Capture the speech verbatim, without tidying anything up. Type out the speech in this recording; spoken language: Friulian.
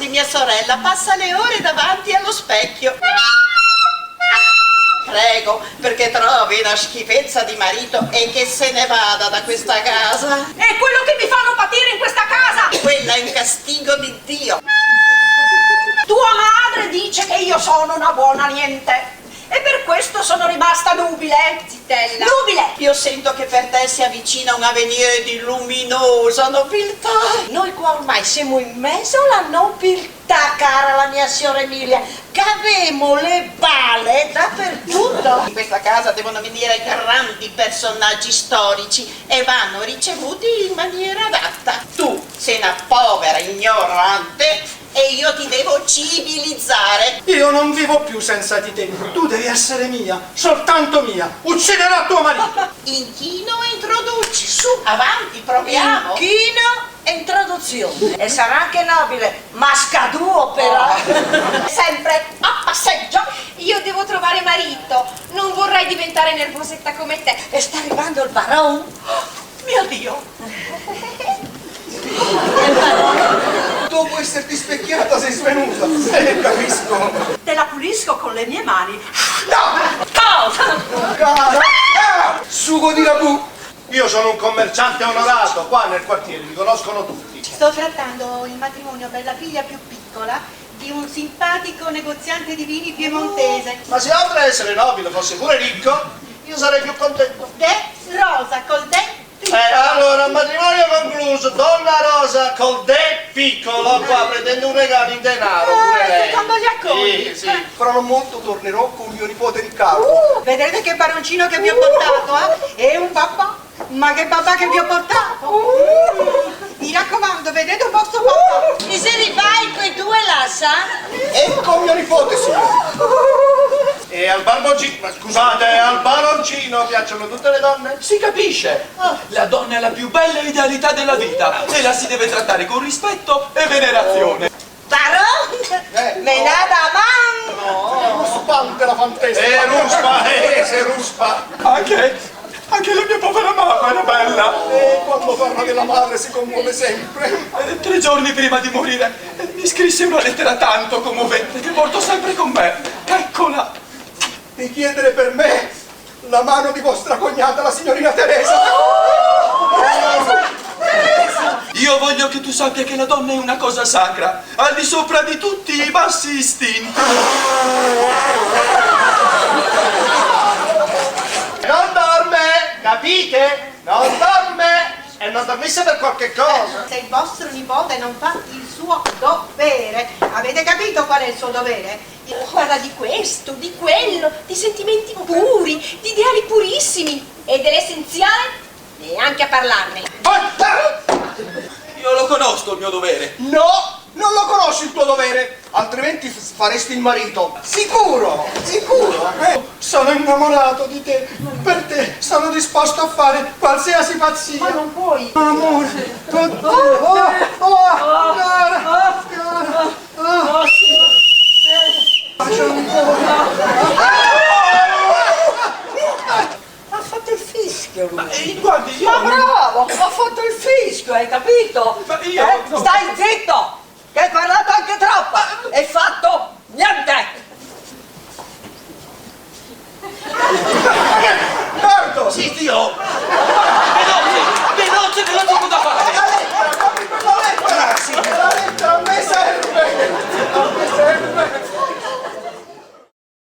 Di mia sorella passa le ore davanti allo specchio. Prego, perché trovi una schifezza di marito e che se ne vada da questa casa. È quello che mi fanno patire in questa casa! Quella è un castigo di Dio. Tua madre dice che io sono una buona niente. E per questo sono rimasta nubile. Zitella. Nubile! Io sento che per te si avvicina un avvenire di luminosa nobiltà. Noi qua ormai siamo in mezzo alla nobiltà, cara la mia signora Emilia, che avemo le bale dappertutto. In questa casa devono venire grandi personaggi storici e vanno ricevuti in maniera adatta. Tu sei una povera ignorante e io ti devo civilizzare. Io non vivo più senza di te. Tu devi essere mia, soltanto mia. Ucciderò tuo marito. Inchino e introduci. Su, avanti, proviamo. Inchino e introduzione. E sarà anche nobile, ma scaduo però. Sempre a passeggio. Io devo trovare marito. Non vorrei diventare nervosetta come te. E sta arrivando il baron. Mio Dio. Dopo esserti specchiata sei svenuta. Eh, capisco. Te la pulisco con le mie mani. No! Cosa? Cara! Ah! Sugo di ragù! Io sono un commerciante onorato, qua nel quartiere mi conoscono tutti. Sto trattando in matrimonio per la figlia più piccola di un simpatico negoziante di vini piemontese. Ma se oltre a essere nobile fosse pure ricco, io sarei più contento. De Rosa col De Piccolo. Eh, allora, matrimonio concluso, donna Rosa col De Piccolo qua pretende un regalo in denaro, pure lei. Ah, secondo gli accordi. Sì, sì. Fra non molto tornerò con mio nipote Riccardo. Uh, vedete che baroncino che vi ho portato, eh? È un papà. Ma che papà che vi ho portato! Uh, mi raccomando, vedete un vostro papà! E se rifai quei due là, sa? Ecco mio nipote, signore. E al barboncino, ma scusate, al baroncino piacciono tutte le donne? Si capisce! La donna è la più bella idealità della vita e la si deve trattare con rispetto e venerazione. Baron! Eh, menata a man! Ruspante la fantesta! Eh, ruspa, eh, se ruspa! Anche, anche la mia povera mamma era bella! E quando parla della madre si commuove sempre! Eh, tre giorni prima di morire, eh, mi scrisse una lettera tanto commovente che porto sempre con me. Eccola! Di chiedere per me la mano di vostra cognata, la signorina Teresa. Io voglio che tu sappia che la donna è una cosa sacra, al di sopra di tutti i bassi istinti. Non dorme, capite? Non dorme. E non dormisse per qualche cosa. Se il vostro nipote non fa il suo dovere, avete capito qual è il suo dovere? Parla di questo, di quello, di sentimenti puri, di ideali purissimi. E dell'essenziale? Neanche a parlarne. Io lo conosco il mio dovere. No, non lo conosci il tuo dovere, altrimenti f- faresti il marito. Sicuro, sicuro. Eh, sono innamorato di te, per te sono disposto a fare qualsiasi pazzia. Ma non puoi. Amore, tutto. Oh, oh, oh, cara, cara. Ah, faccio ancora. Ha fatto il fischio lui. Ma, eh, guardi, io... Ma bravo, ha fatto il fischio, hai capito? Ma io... Eh? No. Stai zitto, che hai parlato anche troppo. E fa